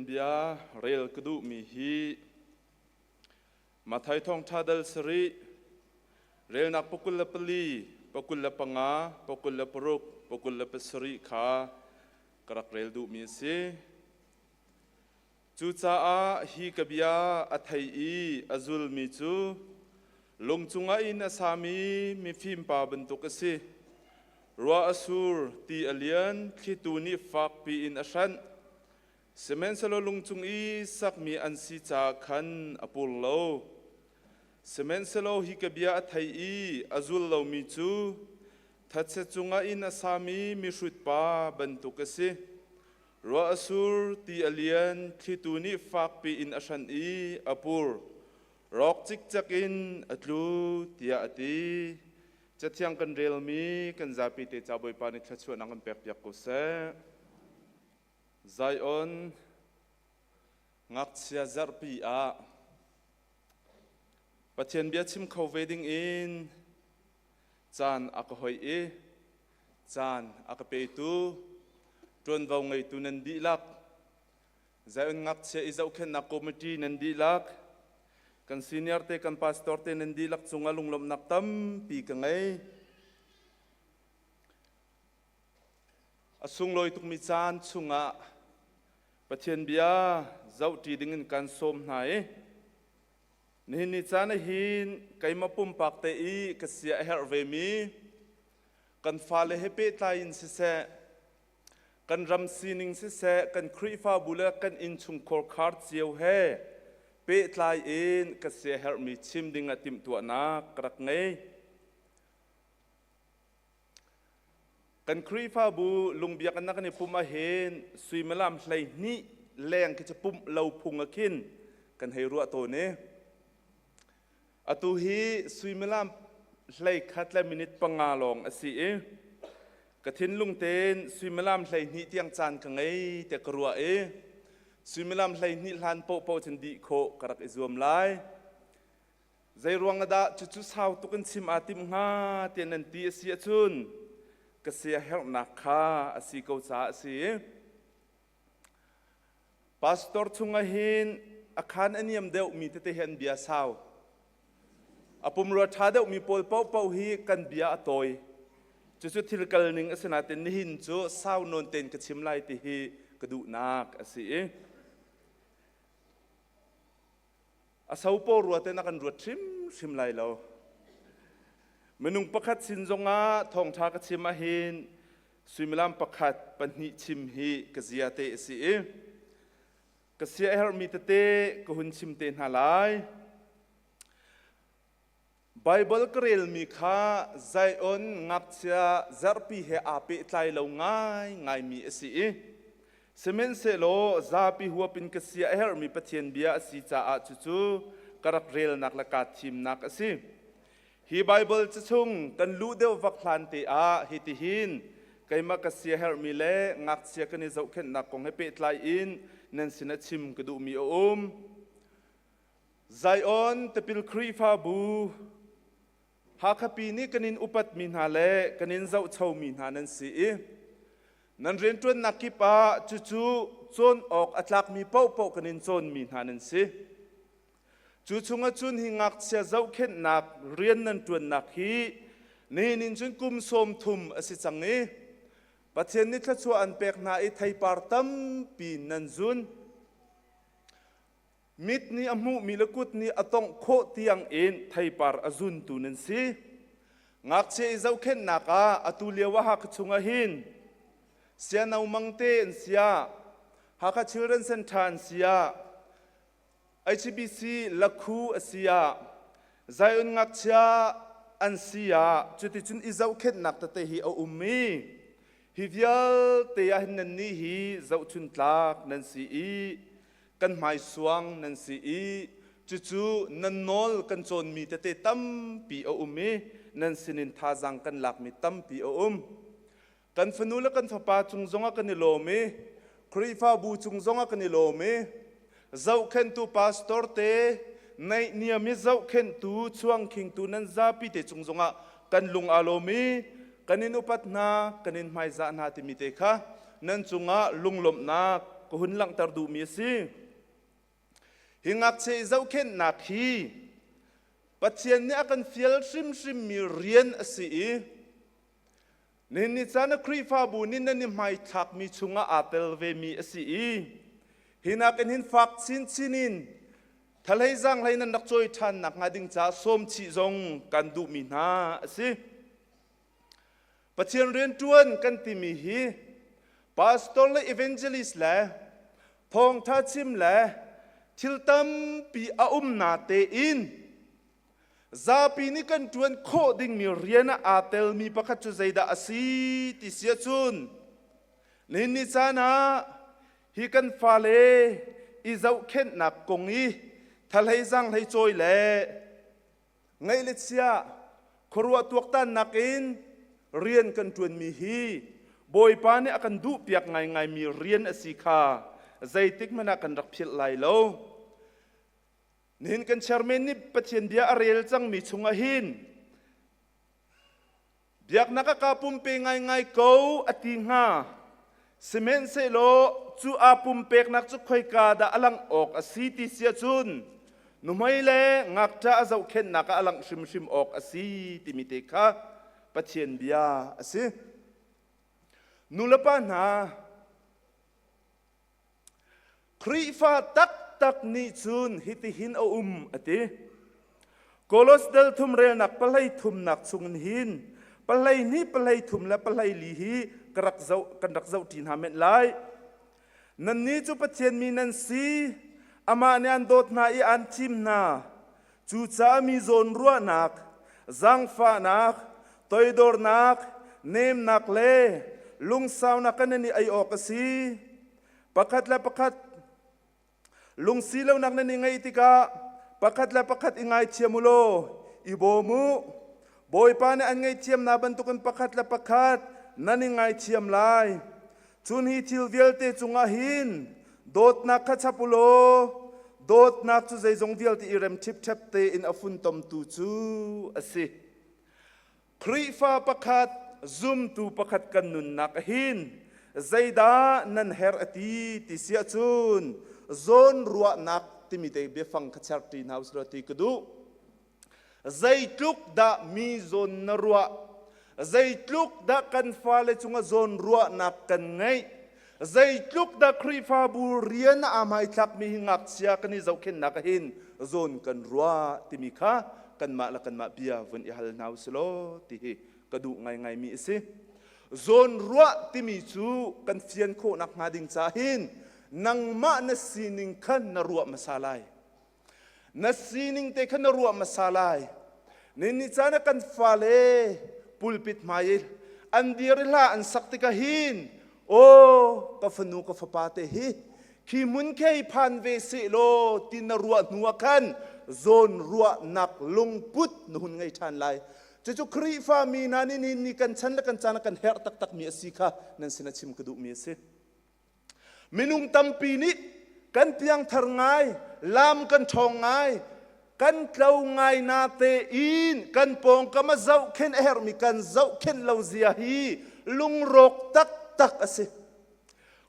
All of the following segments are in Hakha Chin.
bia rel ka duhmi hi Matthai thawngṭha dal sarih relnak pakul le pali, pakul le panga, pakul le paruk, pakul le pasarih kha ka rak rel duhmi a si. Cucaah hi ka bia a thei i a zulmi cu lung cungah inn a sami mifim pa bantuk a si. Ruah a sur, ti a lian, thlitu nih fakpi in a hranh. Sihmanhsehlaw lung cung i sakmi an si caah khan a pur lo. Sihmanhsehlaw hi ka bia a thei i a zul lomi cu thatse cungah inn a sami mihrut pa bantuk a si. Ruah a sur, ti a lian, thlitu nih fakpi in a hranh i a pur. Rawk cikcek in a tlu, tiah a ti. Cathiang kan relmi kan zapi te ca Bawipa nih thluachuahnak kan pekpiak ko seh. Zion ngakchia zarhpi ah Pathian bia chim kho ve ding in caan a ka hoih i caan a ka petu ṭuanvo ngeitu nan dihlak, Zion ngakchia i zohkhenhnak committee nan dihlak, kan senior te, kan pastor te nan dihlak cungah lunglawmhnak tampi ka ngei. A sunglawi tukmi caan chungah Pathian bia zohṭi dingin kan sawm hna i nihin ni caan ahhin keimah pumpak te i ka sia a herh vemi kan fale he pehtlai in siseh, kan ram sining siseh, kan Khrihfabu le kan innchungkhar khar cio he pehtlai in ka sia herhmi chim ding ah timhtuahnak ka rak ngei. Kan Khrihfabu lungbiaknak kan i pumh ahhin suimilam 12 leng khi cu pumh lo phung ah khin kan hei ruah tawn i atu hi suimilam 11 le minute 5 lawng a si i ka thinlung tein suimilam 12 tiang caan ka ngei tiah ka ruah i suimilam 12 hlan paohpaoh cun dih khawh ka rak i zuam lai. Zeiruang ah dah cucu sau tuk in chim aa timh hnga tiah nan ti a si ahcun ka siaherhnak kha a si ko caah a si. Pastor chungah hin a khaan a niam deuhmi tete hi an bia sau. A pumrua ṭha deuhmi pawl paohpaoh hi kan bia a tawi. Cucu thil kal ning a si nain nihin cu sau nawn tein ka chim lai ti hi ka duhnak a si i A sopaw rua te na kan ruat hrimhrim lai lo. Minung pakhat sin zongah thawngṭha ka chim ahhin suimilam pakhat pahnih chim hi ka zia te a si i ka sia a herhmi tete ka hun chim te hna lai. Baibal ka relmi kha Zion ngakchia zarhpi he aa pehtlai lo ngaingaimi a si i sihmanhsehlaw zapi huap in ka sia a herhmi Pathian bia a si caah cucu ka rak relnak le kaa thimnak a si. Hi Baibal cachung kan luh deuh vak hlan te ah hitihin keimah ka sia herhmi le ngakchia kan i zohkhenhnak kong he pehtlai in nan sinah chim ka duhmi a um. Zion Tipil Khrihfabu Hakhapi nih kan in upatmi hna le kan in zohchomi hna nan si i nan rianṭuannak kip ah cucu cawn awk a tlakmi paohpaoh kan in cawnmi hna nan si. Cu chungah cun hi ngakchia zohkhenhnak rian nan ṭuannak hi nihin in cun kum 30 a si cang i Pathian nih thluachuah an pek hna i theipar tampi nan zun. Mit nih a hmuhmi le kut nih a tongh khawh tiang in theipar a zuntu nan si. Ngakchia i zohkhenhnak ah atu lio ah Hakha chungah hin Siano Mangte an siah, Hakha Children Center an siah, HBC Lakhu a siah, Zion ngakchia an si ah cuticun i zohkhenhnak tete hi a um i hi vialte ah hin nannih hi zohchun tlak nan si i kan hmaisuang nan si i cucu nan nawl kan cawnmi tete tampi a um i nan sinin thazaang kan lakmi tampi a um. Kan fanu le kan fapa cung zongah kan i lawm i Khrihfabu cung zongah kan i lawm i zohkhenhtu pastor te naihniam i zohkhenhtu chuangkhingtu nan zapi te cung zongah kan lung aa lawm i kan in upat hna, kan in hmaizah hna timi te kha nan cungah lunglawmhnak. ka hun langhter duhmi a si. Hi ngakchia i zohkhenhnak hi Pathian nih a kan fial hrimhrimmi rian a si i nihin ni caan ah Khrihfabu nih nan i hmaithlakmi chungah aa tel vemi a si i hi nakin hin fak chinchin in thalei zaanghlei nan rak cawi ṭhan nakhnga ding caah sawm chih zong kan duhmi hna a si. Pathian rianṭuan kan timi hi pastor le evangelist le thawngṭha chim le thil tampi a um na tein zapi nih kan ṭuan khawh dingmi rian ah aa telmi pakhat cu zeidah a si ti si ahcun nihin ni caan ah hi kan fale i zohkhenhnak kong i thalhei zaanghlei cawi le Ngaih le chia khuaruah tuaktannak in rian kan ṭuanmi hi Bawipa nih a kan duhpiak ngaingaimi rian a si kha zeitik hmanh ah kan rak philh lai lo. Nihin kan chairman nih Pathian bia a rel cangmi chungah hin Biaknak a ka pumpe ngaingai ko a ti hnga. Sihmanhsehlaw cu aa pumpeknak cu khoika dah a langh awk a si ti si ahcun nuhmei le ngakṭah a zohkhenhnak ah a langh hrimhrim awk a si timi te kha Pathian bia a si. Nulepa hna, Khrihfa taktak nih cun hitihin a um a ti. Kolos dal thum relnak pahlei thumnak chungin hin pahlei hnih pahlei thum le pahlei li hi ka rak zoh kan rak zoh ṭi hna men lai. Nannih cu Pathian mi nan si, amah nih an dawt hna i aan thim hna. Cucaah mi zawnruahnak, zaangfahnak, toidornak, nemnak le lungsaunak kan i ei awk a si. Pakhat le pakhat lungsi lonak nan i ngeih tikah pakhat le pakhat i ngaithiam u law i bawm u. Bawipa nih an ngaihthiamnak bantukin pakhat le pakhat nan i ngaithiam lai. Cun hi thil vialte cungah hin dawtnak kha chap u law dawtnak cu zeizong vialte i rem ṭhipṭhep tein a funtomtu cu a si. Khrihfa pakhat, zumtu pakhat kan nunnak hin zeidah nan herh a ti ti si ahcun zawnruahnak timi te biafang kha cher ṭi hna usih ti ka duh. Zeitluk dah mi zawn na ruah? Zeitluk dah kan fale cungah zawnruahnak kan ngeih? Zeitluk dah Khrihfabu rian aa hmaithlakmi hi ngakchia kan i zohkhenhnak ah hin zawn kan ruah timi kha kanmah le kanmah bia vun i hal hna usih law ti hi ka duh ngaingaimi a si. Zawn ruah timi cu kan fian khawhnak hnga ding ca hin nangmah na sining kha na ruah hmasa lai. Na sining te kha na ruah hmasa lai. Ni caan ah kan fale pulpit hmai i an dir i hla an sak tikah hin aw ka fanu ka fapa te hi khi hmun khei phan ve seh law ti na ruah hnu ah khan zawn ruahnak lungput na hun ngei ṭhan lai. Cucu Khrihfa mi hna nih nihin ni kan chan le kan caan ah kan herh taktakmi a si kha nan sinah chim ka duhmi a si. Minung tampi nih kan piangthar ngai, lam kan ṭhawng ngai, kan tlo ngai na tein kan pawngkam a zohkhenh a herhmi kan zohkhenh lo zia hi lungrawk taktak a si.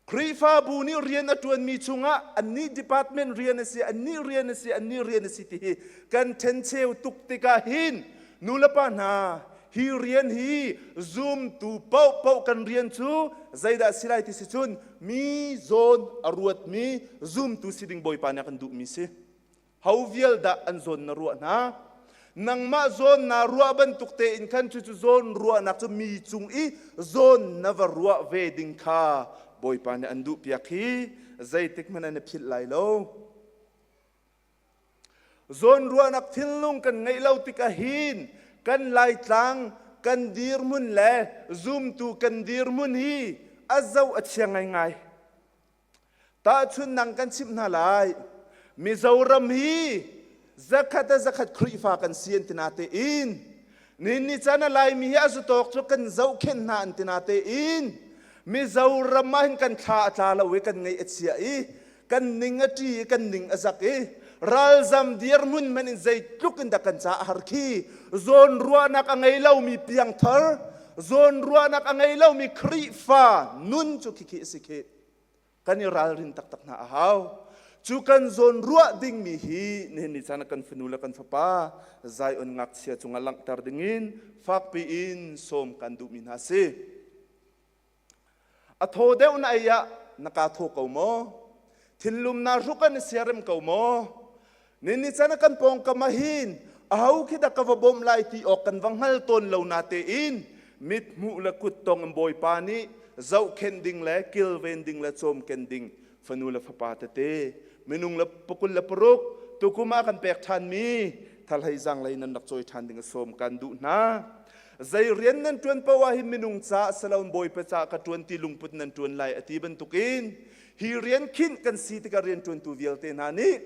Khrihfabu nih rian a ṭuanmi chungah annih department rian a si, annih rian a si, annih rian a si ti hi kan ṭhencheu tuk tikah hin nulepa hna Hi rian hi zumtu paohpaoh kan rian cu zeidah si lai ti si cun mi zawn a ruatmi zumtu si ding Bawipa nih a kan duhmi si. Ho vial dah an zawn na ruah hna? Nangmah zawn naa ruah bantuk tein khan cucu zawn ruahnak cu mi cung i zawn na va ruah ve ding kha Bawipa nih an duhpiak hi zeitik hmanh an i philh lai lo. Zawnruahnak thinlung kan ngeih lo tikah hin kan Laitlang kan dirhmun le zumtu kan dirhmun hi a zoh a chia ngaingai. Tahchunhnak kan chimh hna lai. Mizoram hi zakhat a zakhat Khrihfa kan si an ti natein nihin ni caan a Laimi hi a zutawk cu kan zohkhenh hna an ti natein Mizoram ah hin kan thla a tla lo i kan ngaih a chia i kan ning a ṭi i kan ning a zak i ralzam dirhmun hmanh in zeitluk in dah kan ca a har khi zawn ruahnak a ngei lomi piangthar zawn ruahnak a ngei lomi Khrihfa nun cu khikhi a si khi. Kan i ralrin taktak hna a hau. Cu kan zawn ruah dingmi hi nihin ni caan ah kan fanu le kan fapa Zion ngakchia cungah langhter dingin fakpi in sawm kan duhmi hna si. A thaw deuh na ei ah na ka thaw ko maw? Thinlum na hruk an i siarem ko maw? Nihin ni caan ah kan pawngkam ah hin aho khi dah ka va bawmh lai ti awk kan va hngal tawn lo na tein mithmuh le kuttong in Bawipa nih zohkhenh ding le kilven ding le cawmken ding fanu le fapa tete minung le pakul le paruk tukum ah kan pek ṭhanmi thalhei zanglei nan rak cawi ṭhan ding a sawm kan duh hna. Zei rian nan ṭuan paoh ah hin minung ca siloin Bawipa ca ka ṭuan ti lungput nan ṭuan lai a ti bantukin hi rian khinh kan si tikah rian ṭuantu vialte hna nih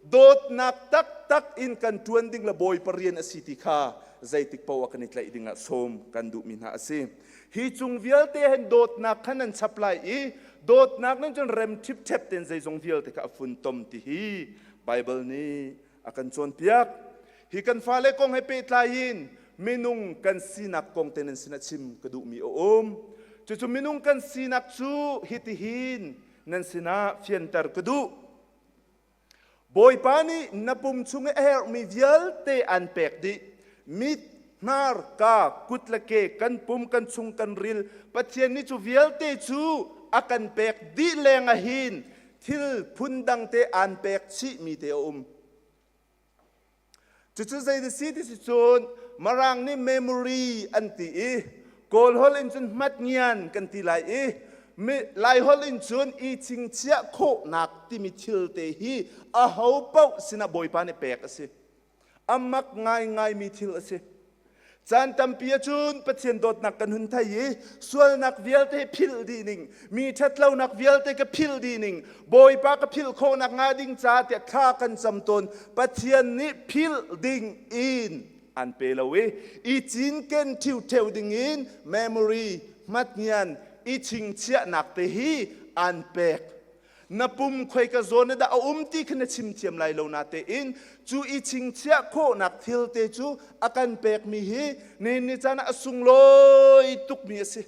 dawtnak taktak in kan ṭuan ding le Bawipa rian a si ti kha zeitik paoh ah kan i tlaih ding ah sawm kan duhmi hna a si. Hi cung vialte hin dawtnak kha nan chap lai i dawtnak nan cun rem ṭhipṭhep tein zeizong vialte kha a funtom ti hi Baibal nih a kan cawnpiak. Hi kan fale kong he pehtlai in minung kan sinak kong te nan sinah chim ka duhmi a um. Cucu minung kan sinak cu hitihin nan sinah fianter ka duh. Bawipa nih na pum chung i a herhmi vialte an pek dih. Mit, hnar, ka, kut le ke, kan pum, kan chung, kan ril, Pathian nih cu vialte cu a kan pek dih leng ahhin thil phundang te aan pek chihmi te a um. Cucu zei na si ti si cun Mirang nih memory an ti i Kawl holh in cun hmatngian kan ti lai i Lai holh in cun i chingchiah khawhnak timi thil te hi aho paoh sinah Bawipa nih pek a si. A mak ngaingaimi thil a si. Caan tampi ahcun Pathian dawtnak kan hun thei i sualnak vialte philh dih ning, mi ṭhatlonak vialte ka philh dih ning, Bawipa ka philh khawhnak hnga ding ca tiah thla kan cam tawn. Pathian nih philh ding in an pe lo i i cinken ṭhiuṭheu ding in memory hmatngian i chingchiahnak te hi an pek. Na pum khoika zawn ah dah a um ti kha na chim thiam lai lo natein cu i chingchiah khawhnak thil te cu a kan pekmi hi nihin ni caan ah a sunglawi tukmi a si.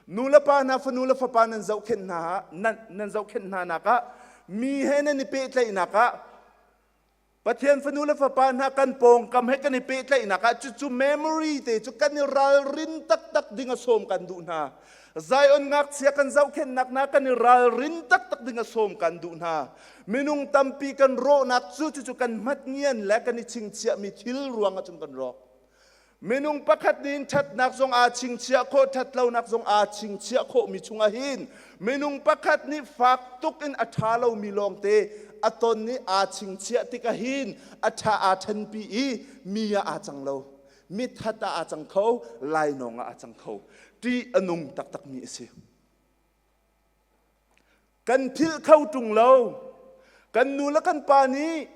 Nu le pa hna fanu le fapa nan zohkhenh hna nan, nan zohkhenh hna nak ah mi he nan i pehtlaihnak ah Pathian fanu le fapa hna kan pawngkam he kan i pehtlaihnak ah cucu memory te cu kan i ralrin taktak ding a sawm kan duh hna. Zion ngakchia kan zohkhenhnak hna kan i ralrin taktak ding a sawm kan duh hna. Minung tampi kan rawhnak cu cucu kan hmatngian le kan i chingchiahmi thil ruang ah cun kan rawk. Minung pakhat nih ṭhatnak zong aa chingchiah khawh, ṭhatlonak zong aa chingchiah khawhmi chungah hin minung pakhat nih fak tuk in a ṭha lomi lawngte a ton i aa chingchiah tikah hin a ṭha aa ṭhenpi i mi ah aa cang lo. Mithat ah aa cang kho, lainawng ah aa cang kho. Ṭih a nung taktakmi a si. Kan philh kho ṭung lo. Kan nu le kan pa nih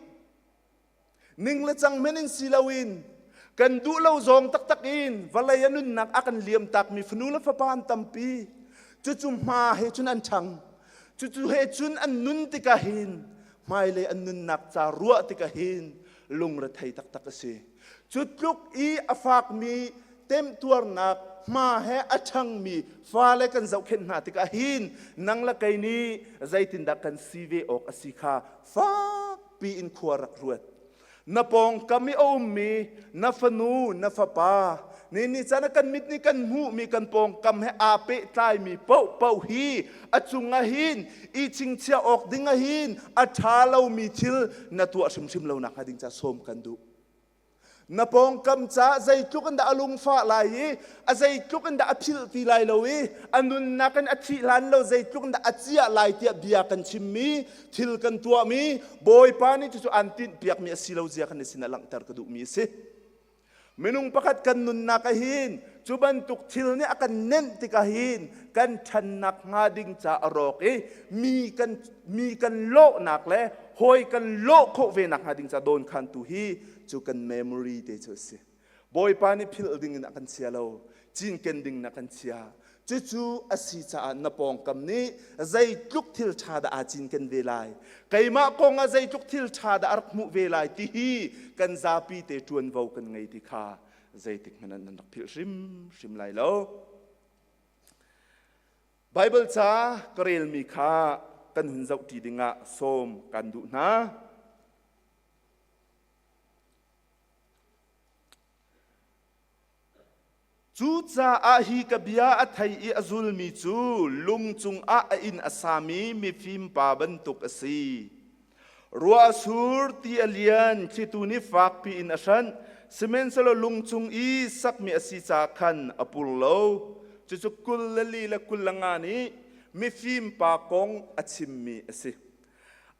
Ning le cang men in si loin kan duh lo zawng taktak in vawlei a nunnak a kan liam takmi fanu le fapa an tampi. Cucu hma he cun an ṭhang. Cucu he cun an nun tikah hin hmailei an nunnak ca ruah tikah hin lungrethei taktak a si. Cu tluk i a fakmi temtuarnak hma he a ṭhangmi fale kan zohkhenh hna tikah hin nang le kei nih zeitindah kan si ve awk a si kha fak piin khua rak ruat. Na pawngkam i a ummi na fanu, na fapa, ni ni caan ah kan mit nih kan hmuhmi kan pawngkam he aa pehtlaimi paohpaoh hi a cungah hin i chingchiah awk ding ah hin a ṭha lomi thil na tuah hrimhrim lo nakhnga ding ca sawm kan duh. Na pawngkam caah zeitluk in dah a lungfah lai i a zeitluk in dah a philh ti lai lo i a nunnak in a thih hlan lo zeitluk in dah a ciah lai tiah bia kan chimmi thil kan tuahmi Bawipa nih cucu aan tinhpiakmi a si lo zia kan i sinah langhter ka duhmi a si. Minung pakhat kan nunnak ah hin cu bantuk thil nih a kan nenh tikah hin kan ṭhannak hnga ding ca a rawk i mi kan mi kan lawhnak le hawi kan lawh khawh ve nak hnga ding ca dawnkhantu hi cu kan memory te cu a si. Bawipa nih philh ding in a kan chia lo, cinken ding in a kan chia. Cucu a si caah na pawngkam nih zeitluk thil ṭha dah aa cinken ve lai, keimah kong ah zeitluk thil ṭha dah a rak hmuh ve lai ti hi kan zapi te ṭuanvo kan ngei ti kha zeitik hmanh ah nan rak philh hrimhrim lai lo. Baibal ca ka relmi kha kan hun zohṭi dingah sawm kan duh hna. Cucaah hi ka bia a thei i a zulmi cu lung cungah a inn a sami mifim pa bantuk a si. Ruah a sur, ti a lian, thlitu nih fakpi in a hranh, sihmanhsehlaw lung cung i sakmi a si caah khan a pur lo. Cucu 24 le 25 nih mifim pa kong a chimmi a si.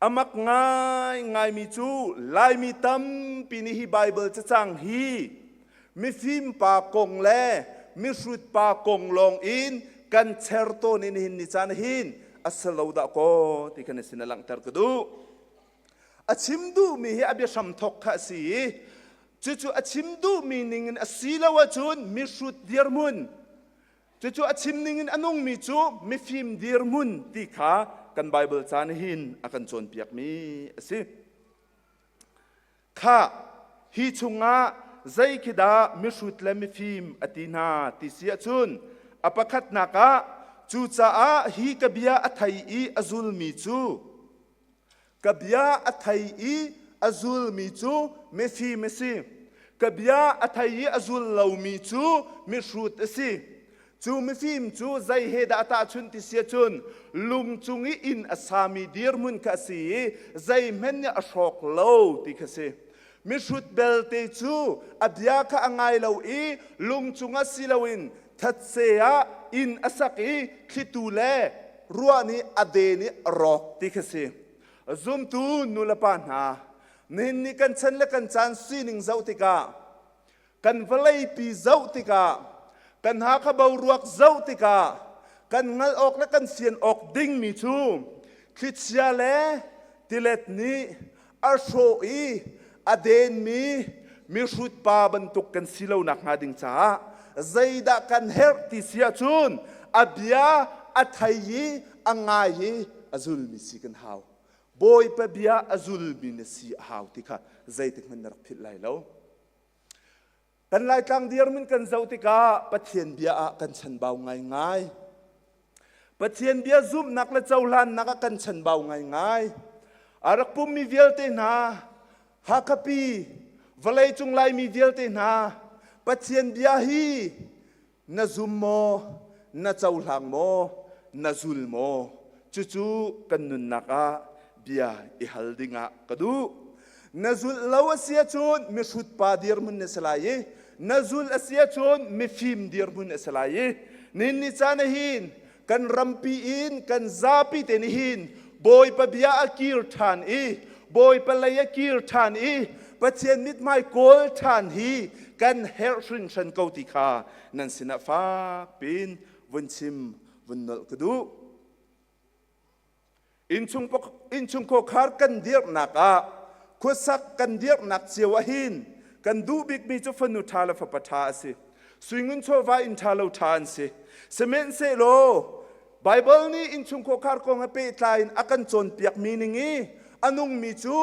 A mak ngaingaimi cu Laimi tampi nih hi Baibal cacang hi mifim pa kong le mihrut pa kong lawng in kan cher tawn i nihin ni caan hin a si lo dah kaw ti khan sin a langhter ka duh. A chim duhmi hi a biahram thawk kha a si i cucu a chim duhmi ning in a si lo ahcun mihrut dirhmun Cucu a chim ningin a nungmi cu mifim dirhmun ti kha kan Baibal ca nih hin a kan cawnpiakmi a si. Khah, hi chungah zei khi dah mihrut le mifim a ti hna ti si ahcun a pakhatnak ah cucaah hi ka bia a thei i a zulmi cu Ka bia a thei i a zulmi cu mifim a si. Ka bia a thei i a zul lomi cu mihrut a si. Cu mifim cu zei he dah a tahchunh ti si ahcun lung cung i inn a sami dirhmun kha a si i zeihmanh nih a hrawk lo ti kha a si. Mihrut belte cu a bia kha a ngai lo i lung cungah si loin thatse ah inn a sak i thlitu le ruah nih a den i a rawk ti kha si. Zumtu nulepa hna, nihin ni kan chan le kan caan sining zoh tikah, kan vawleipi zoh tikah, kan Hakha boruak zoh tikah, kan hngalh awk le kan sian awk dingmi cu thlichia le tilet nih a hrawh i a denmi mihrut pa bantuk kan si lo nakhnga ding caah zeidah kan herh ti si ahcun a bia a thei i a ngai i a zulmi si kan hau. Bawipa bia a zulmi na si a hau ti kha zeitik hmanh na rak philh lai lo. Kan Laitlang dirhmun kan zoh tikah Pathian bia ah kan chanbau ngaingai. Pathian bia zumhnak le cohlannak ah kan chanbau ngaingai. A rak pummi vialte hna, Hakhapi, vawleicung Laimi vialte hna, Pathian bia hi na zum maw, na cohlang maw, na zul maw? Cucu kan nunnak ah bia i hal dingah ka duh. Na zulh lo a si ahcun mihrut pa dirhmun na si lai i na zulh a si ahcun mifim dirhmun a si lai i nihin ni caan ah hin kan rampi in kan zapi te nih hin Bawipa bia a kir ṭhan i Bawipa lei a kir ṭhan i Pathian mithmai kawl ṭhan hi kan herh hringhran ko ti kha nan sinah fak pin vun chim vun nolh ka duh. Innchungkhar kan dirhnak ah khuasak kan dirhnak cio ah hin kan duh bikmi cu fanu ṭha le fapa ṭha a si. Suingun chawva inn ṭha lo ṭha an si. Sihmanhsehlaw Baibal nih innchungkhar kong he pehtlai in a kan cawnpiakmi ning i a nungmi cu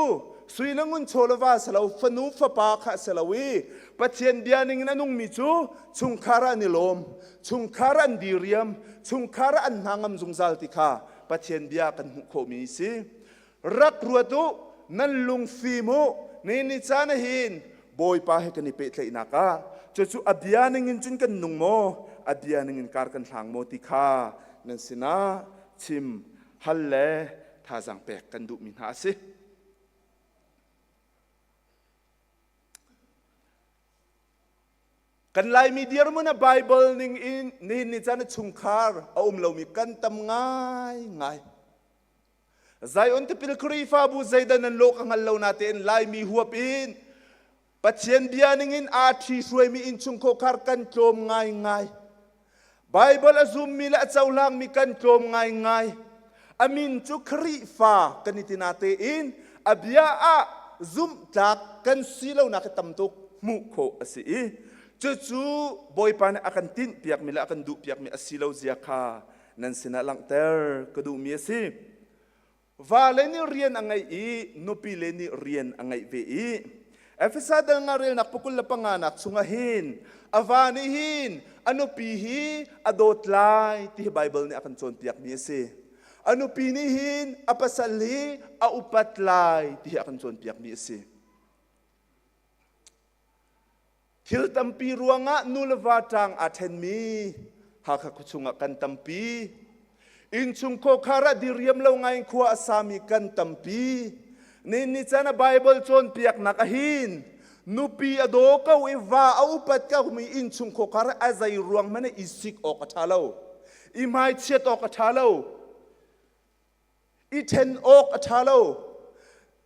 sui le ngun chaw le va si lo fanu fapa kha si lo i Pathian bia ning in a nungmi cu chungkhar ah an i lawm, chungkhar ah an diriam, chungkhar ah an hna ngam zungzal ti kha Pathian bia kan hmuh khawhmi a si. Rak ruat u, nan lungfim u, ni ni caan ah hin Bawipa he kan i pehtlaihnak ah cucu a bia ning in cun kan nung maw, a bia ning in kar kan hlang maw ti kha nan sinah chim hal le thazaang pek kan duhmi hna a si. Kan Laimi dirhmun a Bible ning in nihin ni caan chungkhar a um lomi kan tam ngaingai. Zion tipil Khrihfabu zeidah nan lawh ka hngal lo natein Laimi huap in Pathian bia ningin aa ṭhi hruaimi innchungkhar kan tlawm ngaingai. Baibal a zummi le a cohlangmi kan tlawm ngaingai. A min cu Khrihfa kan i ti natein a bia ah zumhtlak kan si lonak hi tam tuk hmuh khawh a si i cucu Bawipa nih a kan tinhpiakmi le a kan duhpiakmi a si lo zia kha nan sinah langhter ka duhmi a si. Vale nih rian a ngeih i nupile nih rian a ngeih ve i Efesa dal nga relnak pakul le panganak chungah hin a va nih hin a nupi hi a dawt lai ti hi Baibal nih a kan cawnpiakmi a si. A nupi nih hin a pasal hi a upat lai ti hi a kan cawnpiakmi a si. Thil tampi ruangah nu le va ṭang aa ṭhenmi Hakha khuachung ah kan tampi. Innchung khawkhar ah diriam lo ngaiin khua a sami kan tampi. Nihin ni caan ah Baibal cawnpiaknak ahin nupi a daw ko i va a upat ko mi innchung khawkhar a zei ruang hmanh i sik awk a ṭha lo. I hmaichiat awk a ṭha lo. I ṭhen awk a ṭha lo.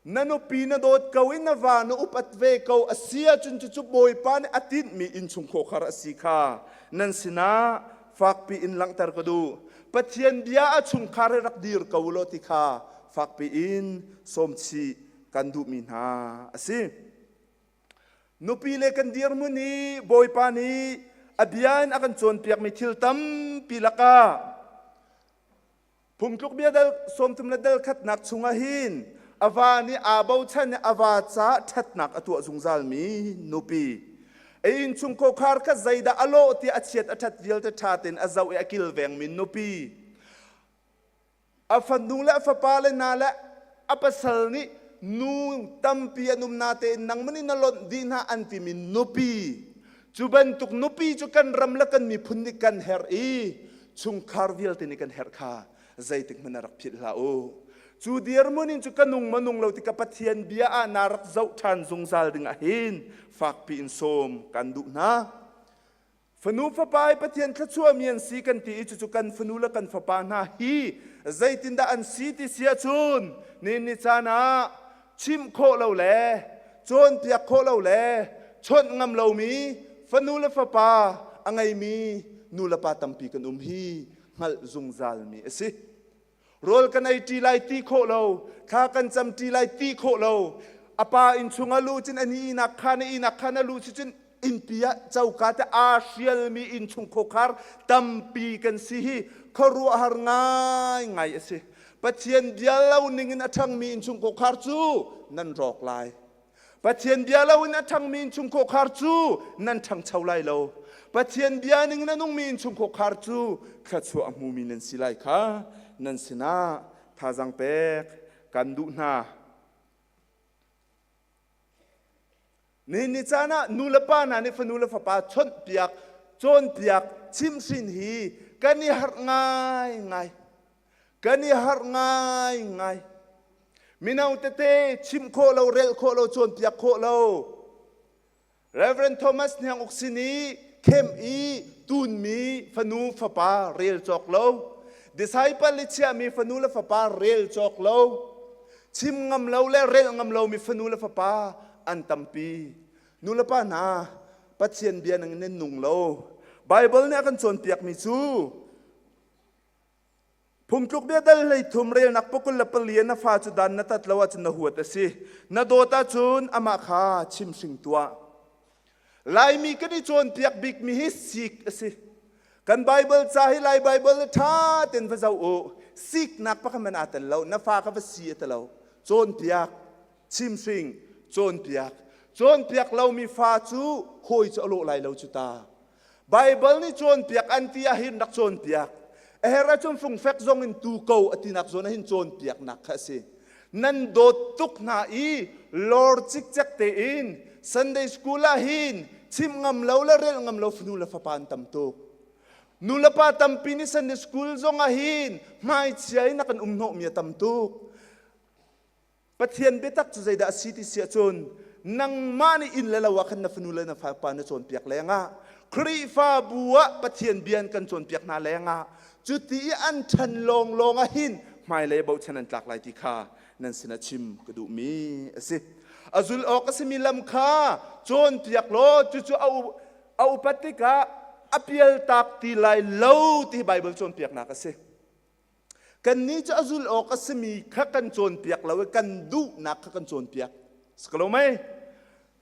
Na nupi na dawt ko i na va na upat ve ko a si ahcun cucu Bawipa nih a tinhmi innchung khawkhar a si kha nan sinah fakpi in langhter ka duh. Pathian bia a chungkhar hi rak dir ko law ti kha fakpi in sawmchih kan duhmi hna a si. Nupi le kan dirhmun i Bawipa nih a bia in a kan cawnpiakmi thil tampi lakah Phungtluk bia dal sawmthum le dal khatnak chungah hin a va nih aa bochan i a va caah ṭhatnak a tuah zungzalmi nupi. A innchung khawkhar kha zeidah a lawh tiah a chiat a ṭhat vialte ṭha tein a zoh i a kilvengmi nupi. A fanu le a fapa le hna le a pasal nih nu tampi an um natein nangmah nih na lonh dih hna an timi nupi. Cu bantuk nupi cu kan ram le kan miphun nih kan herh i chungkhar vialte nih kan herh kha zeitik hmanh ah rak philh hlah u. Cu dirhmun in cu ka nung maw nung lo ti ka Pathian bia ah naa rak zoh ṭhan zungzal ding ah hin fakpi in sawm kan duh hna. Fanu fapa i Pathian thluachuahmi an si kan ti i cucu kan fanu le kan fapa hna hi zeitindah an si ti si ahcun nihin ni caan ah chimh khawh lo le cawnpiak khawh lo le chawnh ngam lomi fanu le fapa a ngeimi nu le pa tampi kan um hi hngalh zungzalmi a si. Rawl kan ei ṭi lai ti khawh lo, thla kan cam ṭi lai ti khawh lo, a pa innchung a luh cun a ni inak khan a inak khan a luh si cun innpi ah coka te aa hrialmi innchung khawkhar tampi kan si hi khuaruahhar ngaingai a si. Pathian bia lo ningin a ṭhangmi innchung khawkhar cu nan rawk lai. Pathian bia lo in a ṭhangmi innchung khawkhar cu nan ṭhangcho lai lo. Pathian bia ningin a nungmi innchung khawkhar cu thluachuah a hmumi nan si lai kha nan sinah thazaang pek kan duh hna. Nihin ni caan ah nu le pa hna nih fanu le fapa chawnhpiak, cawnpiak, chimhhrin hi kan i harh ngaingai. Kan i harh ngaingai. Mino tete chimh khawh lo, relh khawh lo, cawnpiak khawh lo. Reverend Thomas Hniang Uk sin i khem i tunmi fanu fapa rel cawk lo. Disciple i chiahmi fanu le fapa rel cawk lo. Chim ngam lo le rel ngam lomi fanu le fapa an tampi. Nu le pa hna, Pathian bia nang in nung lo. Bible nih a kan cawnpiakmi cu Phungtluk bia dal hlei thum relnak pakul le pali na fa cu dan na tat lo ahcun na huat a si. Na dawt ahcun amah kha chimhring tuah. Laimi kan i cawnpiak bikmi hi sik a si. Kan Bible ca hi Lai Bible le ṭha tein va zoh u. Siknak pakhat hmanh aa tel lo. Na fa kha va si a ti lo. Cawnpiak, chimhring, cawnpiak. Cawnpiak lomi fa cu hawi cu a lawh lai lo cu ta. Baibal nih cawnpiak an ti ahhin rak cawnpiak. A herh ahcun fungfek zong in tu ko a tinak zawn ahhin cawnpiaknak kha a si. Nan dawt tuk hna i lawr cikcek tein Sunday school ah hin chimh ngam lo le relh ngam lo fanu le fapa an tam tuk. Nu le pa tampi nih Sunday school zong ah hin hmaichia in a kan um hnawhmi a tam tuk. Pathian biatak cu zeidah a si ti si ahcun nangmah nih inn le lo ah khan na fanu le na fapa na cawnpiak lengah Khrihfabu ah Pathian bia an kan cawnpiak hna lengah cuti i an ṭhan lawnglawng ah hin hmailei bochan an tlak lai ti kha nan sinah chim ka duhmi a si. A zul awk a simi lam kha cawnpiak law cucu a upat tikah a pialtak ti lai lo ti hi Baibal cawnpiaknak a si. Kannih cu a zul awk a simi kha kan cawnpiak lo i kan duhnak kha kan cawnpiak. Si ko lo mei?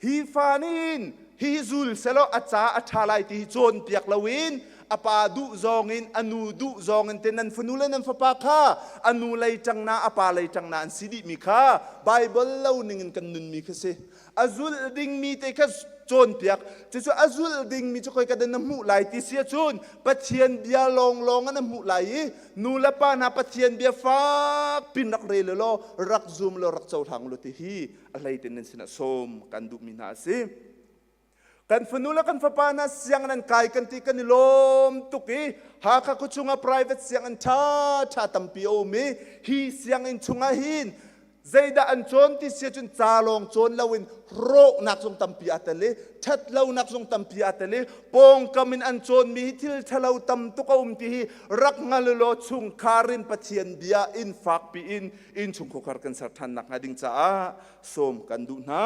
Hi fa nih hi zul selaw a ca a ṭha lai ti hi cawnpiak loin A pa duh zawng in, a nu duh zawng in te nan fanu le nan fapa kha a nu lei ṭang na, a pa lei ṭang na an si dihmi kha Bible lo ning in kan nunmi kha si. A zulh dingmi te kha cawnpiak. Cucu a zulh dingmi cu khoi ka na hmuh lai ti si ahcun Pathian bia lawnglawng ah na hmuh lai i nu le pa hna Pathian bia fak pin rak rel law rak zum law rak cohlang law ti hi a hlei tin nan sinah sawm kan duhmi hna a si. Kan fanu le kan fapa hna sianginn an kai kan ti kan i lawm tuk i Hakha khuachung ah private sianginn ṭha ṭha tampi a um i hi sianginn chungah hin zeidah an cawn ti si ahcun ca lawng cawn loin rawhnak zong tampi aa tel i ṭhatlonak zong tampi aa tel i pawngkam in an cawnmi hi thil ṭhalo tam tuk a um ti hi rak hngal law chungkhar in Pathian bia in fakpi in innchungkhar kan ser ṭhan nakhnga ding caah sawm kan duh hna.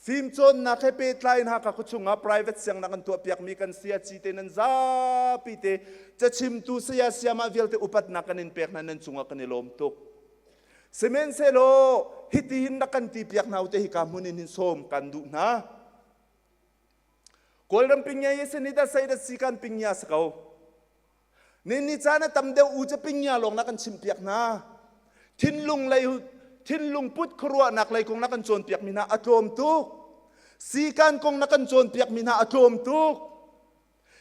Fimcawnnak he pehtlai in Hakha khuachung ah private siangnak an tuahpiakmi kan saya te nan zapi te cachimtu saya siamah vialte upatnak kan in pek hna nan cungah kan i lawm tuk. Sihmanhsehlaw hiti hin rak kan ti piak hna te hika hmun in hin sawm kan duh hna. Kawlram pingya ye sini da sei da si kan pingya sa ko. Ni ni caan a tam deuh u cu pingya lawng na kan chimpiak hna. Thinlung lei thinlung put khuaruahnak lei kong na kan cawnpiak mi hna a tlawm tuk. Sikan kong na kan cawnpiak mi hna a tlawm tuk.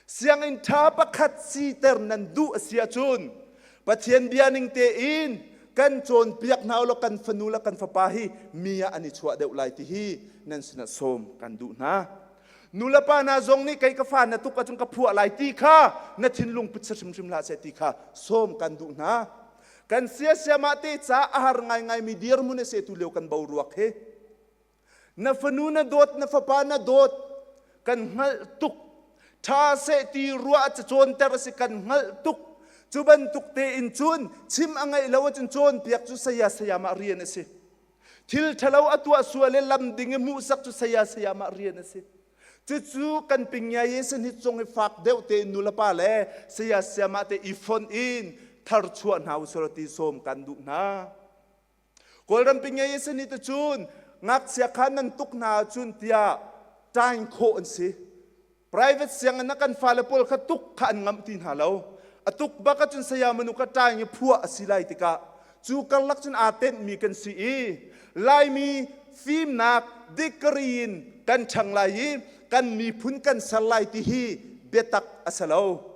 Sianginn ṭha pakhat siter nan duh a si ahcun Pathian bia ning tein kan cawnpiak hna law kan fanu le kan fapa hi mi ah an i chuah deuh lai ti hi nan sinah sawm kan duh hna. Nulepa hna zong nih kei ka fa na tuk ahcun ka phuah lai ti kha na thinlung put sa hrimhrim hlah seh ti kha sawm kan duh hna. Kan siasiamah te ca a har ngaingaimi dirhmun a si tu lio kan boruak hi. Na fanu na dawt, na fapa na dawt, kan hngalh tuk. Ṭha seh ti ruah a cawnter a si kan hngalh tuk. Cu bantuk tein cun chim a ngeih lo ahcun cawnpiak cu saya sayamah rian a si. Thil ṭhalo a tuah sual i lam ding i hmuhsak cu saya sayamah rian a si. Cucu kan pingya Yesu hi cung i fak deuh tein nulepa le saya sayamah te i fonh in tharchuah hna usih ti sawm kan duh hna. Kawlram pingya Yesu ni te cun ngakchia kha nan tuk hna ahcun tiah ṭaing khawh an si. Private sianginn ah kan fale pawl kha tuk kha an ngamh ti hna lo. A tuk bak ahcun saya manu kha ṭaing i phuah a si lai tikah cu karlak cun aa tenhmi kan si i Laimi fimnak degree in kan ṭhang lai i kan miphun kan ser lai ti hi biatak a si lo.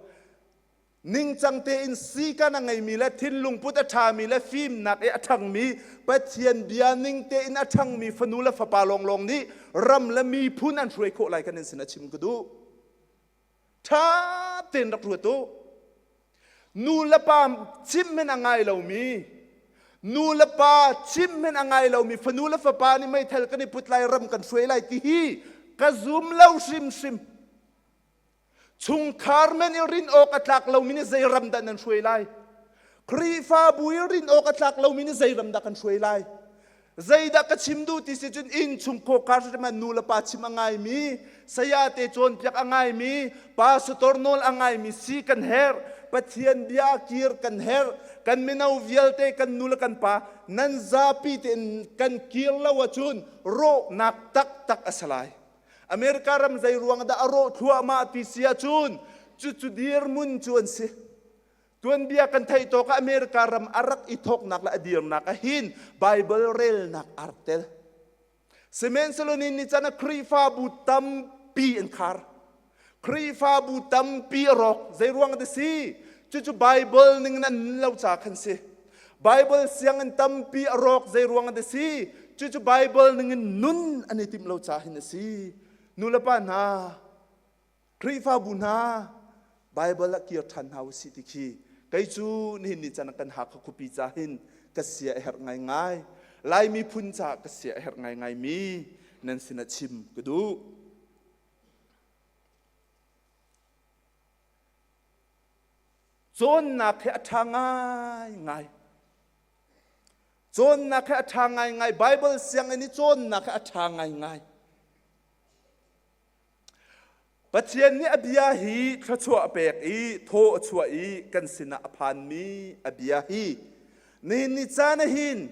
Ningcang tein sikan a ngeimi le thinlung put a ṭhami le fimnak i a ṭhangmi Pathian bia ning tein a ṭhangmi fanu le fapa lawnglawng nih ram le miphun an hruai khawh lai kan in sin a chim ka duh. Ṭha tein rak ruat u. Nu le pa chim hin a ngai lomi nu le pa chim hin a ngai lomi fanu le fapa nih meithal kan i put lai ram kan hruai lai ti hi ka zum lo hrimhrim. Chungkhar men i rin awk a tlak lomi nih zei ram dah nan hruai lai? Khrihfabu i rin awk a tlak lomi nih zei ram dah kan hruai lai? Zeidah ka chim duh ti si cun inn chung khawkar hrim nu le pa chim a ngaimi, saya te cawnpiak a ngaimi, pastor nawl a ngaimi si kan herh. Pathian bia kir kan herh. Kan mino vialte kan nu le kan pa nan zapi tein kan kir lo ahcun rawhnak taktak a si lai. America ram zei ruang dah a rawh thluahmah ti si ahcun cucu dirhmun cu an si. Tuanbia kan theih tawk ah America ram a rak i thawknak le a dirnak ah hin Bible relnak aa rak tel. Sihmanhsehlaw ni can ah Khrihfabu tampi an khar. Khrihfabu tampi a rawk. Zei ruang dah si? Cucu Bible ning in an nun lo ca khan si. Bible sianginn tampi a rawk zei ruang ah si? Cucu Bible ningin nun an i timh lo ca hin a si. Nu le pa hna, Khrihfabu hna, Bible ah kir ṭhan hna usih ti khi kei cu nihin ni can kan Hakha khuapi ca hin ka sia a herh ngaingai. Lai miphun caah ka sia a herh ngaingai mi nan sinah chim ka duh. Cawnnak hi a ṭha ngaingai. Cawnnak hi a ṭha ngaingai. Bible sianginn i cawnnak hi a ṭha ngaingai. Pathian nih a bia hi thluachuah a pek i thaw a chuah i kan sinah a phanmi a bia hi nihin ni caan ah hin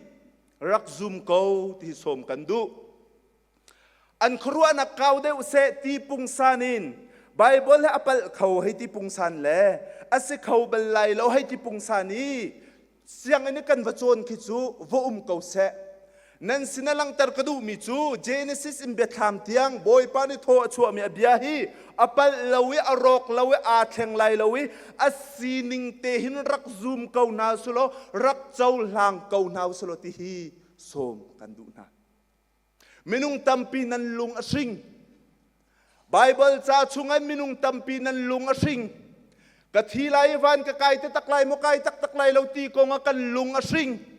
rak zum ko ti hi sawm kan duh. An khuaruahnak kau deuh seh ti pungsan in. Bible he a palh kho hei ti pungsan le a si kho bal lai lo hei ti pungsan i sianginn i kan va cawn khi cu va um ko seh. Nan sin a langhter ka duhmi cu Genesis in biathlam tiang Bawipa nih thaw a chuahmi a bia hi a palh lo i a rawk lo i aa thleng lai lo i a sining te hin rak zum ko hna sulaw rak cohlang ko hna usulaw ti hi sawm kan duh hna. Minung tampi nan lung a hring. Baibal ca chungah minung tampi nan lung a hring. Ka thi lai i van ka kai te tak lai maw kai taktak lai lo ti kong ah kan lung a hring.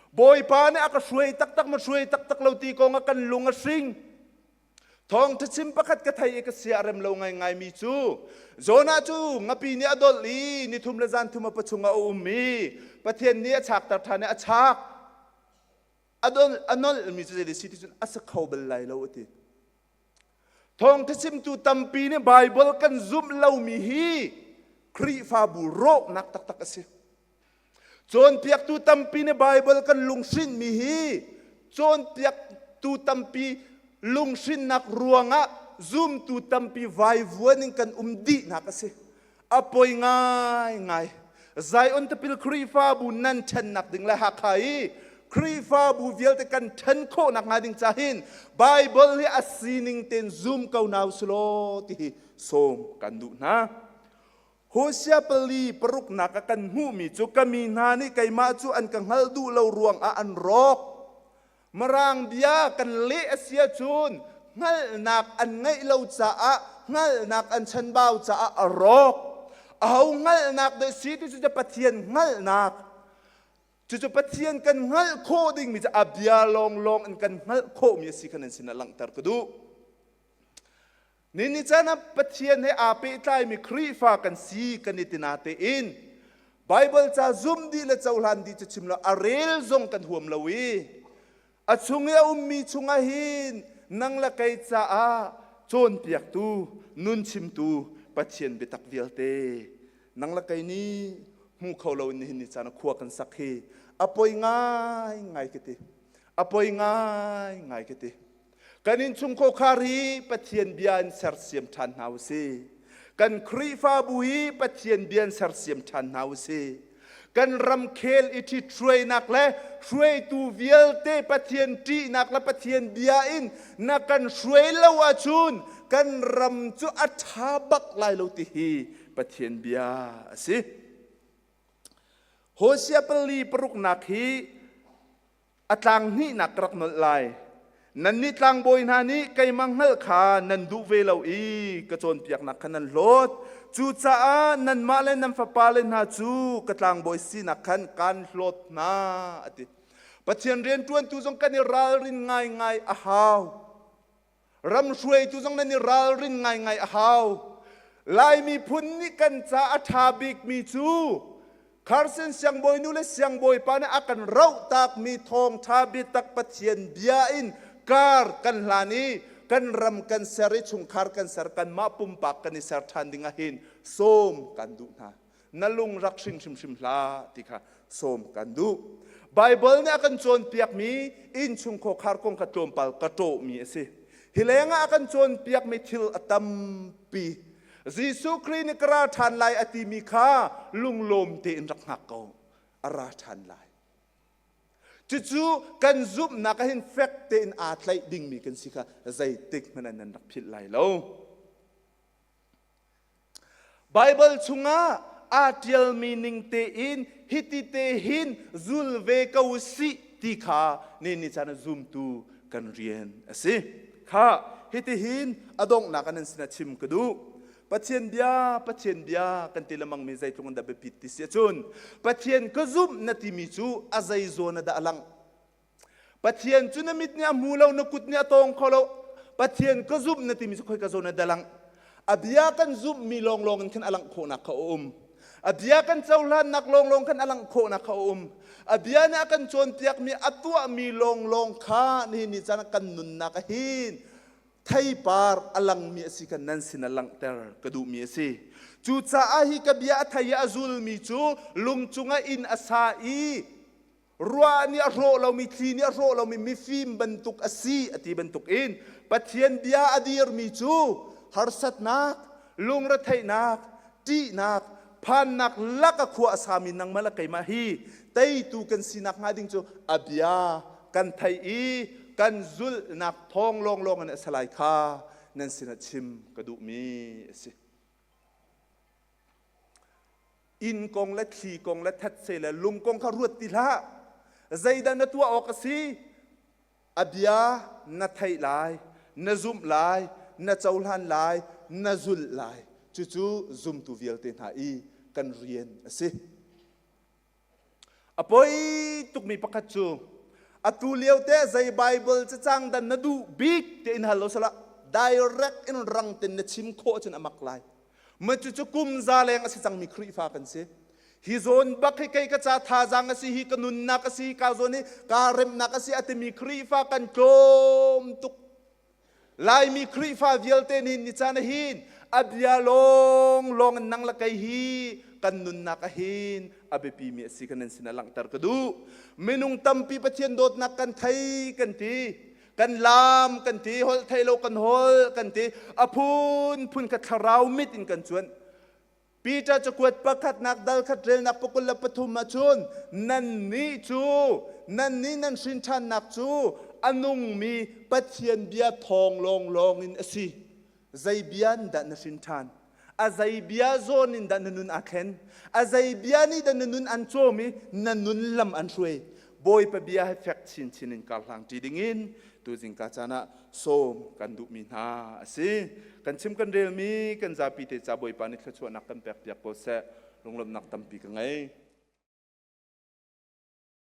Bawipa nih a ka hruai taktak maw hruai taktak lo ti kong ah kan lung a hring. Thawngṭha chim pakhat ka thei i ka sia a rem lo ngaingaimi cu Jonah cu ngapi nih a dolh i nithum le zan thum a pachung ah a um i Pathian nih a chakter ṭhan i a chak. A don a nolhmi cu zei si ti cun a si kho bal lai lo a ti. Thawngṭha chimtu tampi nih Baibal kan zumh lomi hi Khrihfabu rawhnak taktak a si. Cawnpiaktu tampi nih Baibal kan lunghrinhmi hi cawnpiaktu tampi lunghrinnak ruangah zumtu tampi vaivuan in kan um dihnak a si. A poi ngaingai. Zion Tipil Khrihfabu nan ṭhennak ding le Hakha i Khrihfabu vialte kan ṭhen khawh nakhnga ding ca hin Baibal hi a sining tein zum ko hna usih law ti hi sawm kan duh hna. Hosea pali paruknak ah kan hmuhmi cu ka mi hna nih keimah cu an ka hngalh duh lo ruangah an rawk. Mirang bia kan leh a si ahcun hngalhnak an ngeih lo caah hngalhnak an chanbau caah a rawk. Aho hngalhnak dah si ti cu Pathian hngalhnak. Cucu Pathian kan hngalh khawh dingmi cu a bia lawnglawng in kan hngalh khawhmi a si kha nan sinah langhter ka duh. Nini caan ah Pathian he aa pehtlaimi Khrihfa kan si kan i ti natein Baibal ca zum dih le cohlan dih cu chim lo a rel zong kan huam lo i a chung i a ummi chungah hin nang le kei caah cawnpiaktu nun chimtu Pathian biatak vialte nang le kei nih hmu kho lo in nihin ni caan ah khua kan sak hi a poi ngai ngai ka ti a poi ngai ngai ka ti. Kan innchungkhar hi Pathian bia in sersiam ṭhan hna u sih. Kan Khrihfabu hi Pathian bia in sersiam ṭhan hna u sih. Kan ramkhel i ṭhithruainak le hruaitu vialte Pathian ṭihnak le Pathian bia in na kan hruai lo ahcun kan ram cu a ṭha bak lai lo ti hi Pathian bia a si. Hosea pali paruknak hi A tlang hnihnak ka rak nolh lai. Nannih tlangbawi hna nih keimah hngalh kha nan duh ve lo i ka cawnpiaknak kha nan hlawt. Cucaah nanmah le nan fapale hna cu ka tlangbawi sinak khan kaan hlawt hna, a ti. Pathian rianṭuantu zong kan i ralrin ngaingai a hau. Ram hruaitu zong nan i ralrin ngaingai a hau. Lai miphun nih kan ca a ṭha bikmi cu Carson siangbawinu le siangbawipa nih a kan rohtakmi thawngṭha biatak Pathian bia in kar kan hlan i kan ram kan ser i chungkhar kan ser kanmah pumpak kan i ser ṭhan ding ahhin sawm kan duh hna. Na lung rak hring hrimhrim hlah ti kha sawm kan duh. Baibal nih a kan cawnpiakmi innchungkhar kong kha tlawmpal ka ṭawhmi a si. Hi lengah a kan cawnpiakmi thil a tampi. Jesuh Khrih nih ka ra ṭhan lai a timi kha lunglawm tein rak hngak ko. A ra ṭhan lai. Cucu kan zumhnak ah hin fek tein aa tlaih dingmi kan si kha zeitik hmanh ah nan rak philh lai lo. Baibal chungah aa ṭialmi ning tein hiti te hin zul ve ko u sih ti kha ni ni caan ah zumtu kan rian a si. Kha hitihin a donghnak ah nan sinah chim ka duh. Pathian bia, Pathian bia kan ti lengmang mi zeitluk in dah biapit ti si ahcun Pathian ka zumh na timi cu a zei zawn ah dah a langh? Pathian cu na mit nih a hmu lo, na kut nih a tawng kho lo. Pathian ka zumh na timi cu khoi ka zawn ah dah lang. A bia kan zumhmi lawnglawng in khan a langh khawhnak kha a um. A bia kan cohlannak lawnglawng khan a langh khawhnak kha a um. A bia nih a kan cawnpiakmi, a tuahmi lawnglawng kha nihin ni caan ah kan nunnak ah hin theipar a langmi a si kha nan sin ah langhter ka duhmi a si. Cucaah hi ka bia a thei i a zulmi cu lung cungah inn a sa i Ruah nih a hrawh lomi, thli nih a hrawh lomi mifim bantuk a si a ti bantukin Pathian bia a dirmi cu harsatnak, Lungretheihnak, ṭihnak, phannak lak a khua a sami nangmah le keimah hi teitu kan sinak hnga ding cu a bia kan theih i kan zulhnak thawng lawnglawng in a si lai kha nan sinah chim ka duhmi a si. Inn kong le thli kong le thetse le lung kong kha ruat ti hlah. Zeidah na tuah awk a si? A bia na theih lai, na zumh lai, na cohlan lai, na zulh lai. Cucu zumtu vialte hna i kan rian a si. A poi tukmi pakhat cu atu lio te zei Bible cacang dan na duh bik te in hal lo salah direct in rang ten na chim khawh cun a mak lai. Ma cucu kum za leng a si cangmi Khrihfa kan si. Hi zawn bak hi kei ka ca thazaang a si hi ka nunnak a si ka zawn hi kaa remnak a si a timi Khrihfa kan tlawm tuk. Laimi Khrihfa vialte nih ni caan hin a bia lawng lawng in nang le kei hi kan nunnak ahin a biapi mi a si kan nan sinah langhter ka duh. Minung tampi Pathian dawtnak kan thei kan ti, kan laam kan ti, holh thei lo kan holh kan ti, a phunphun kha thlarau mit in kan cuan. Peter cakuat pakhatnak dal khat relnak pakul le pathum ahcun nannih cu nannih nan hrin ṭhannak cu a nungmi Pathian bia thawng lawnglawng in a si. Zei bia in dah na hrin ṭhan? A zei bia zawn in dah na nun aa thlen? A zei bia nih dah na nun an cawm i na nun lam an hruai? Bawipa bia he fek chinchin in kar hlang ṭi dingin tuzing ka caan ah sawm kan duhmi hna a si. Kan chim kan relmi kan zapi te ca Bawipa nih thluachuahnak kan pekpiak ko seh. Lunglawmhnak tampi ka ngei.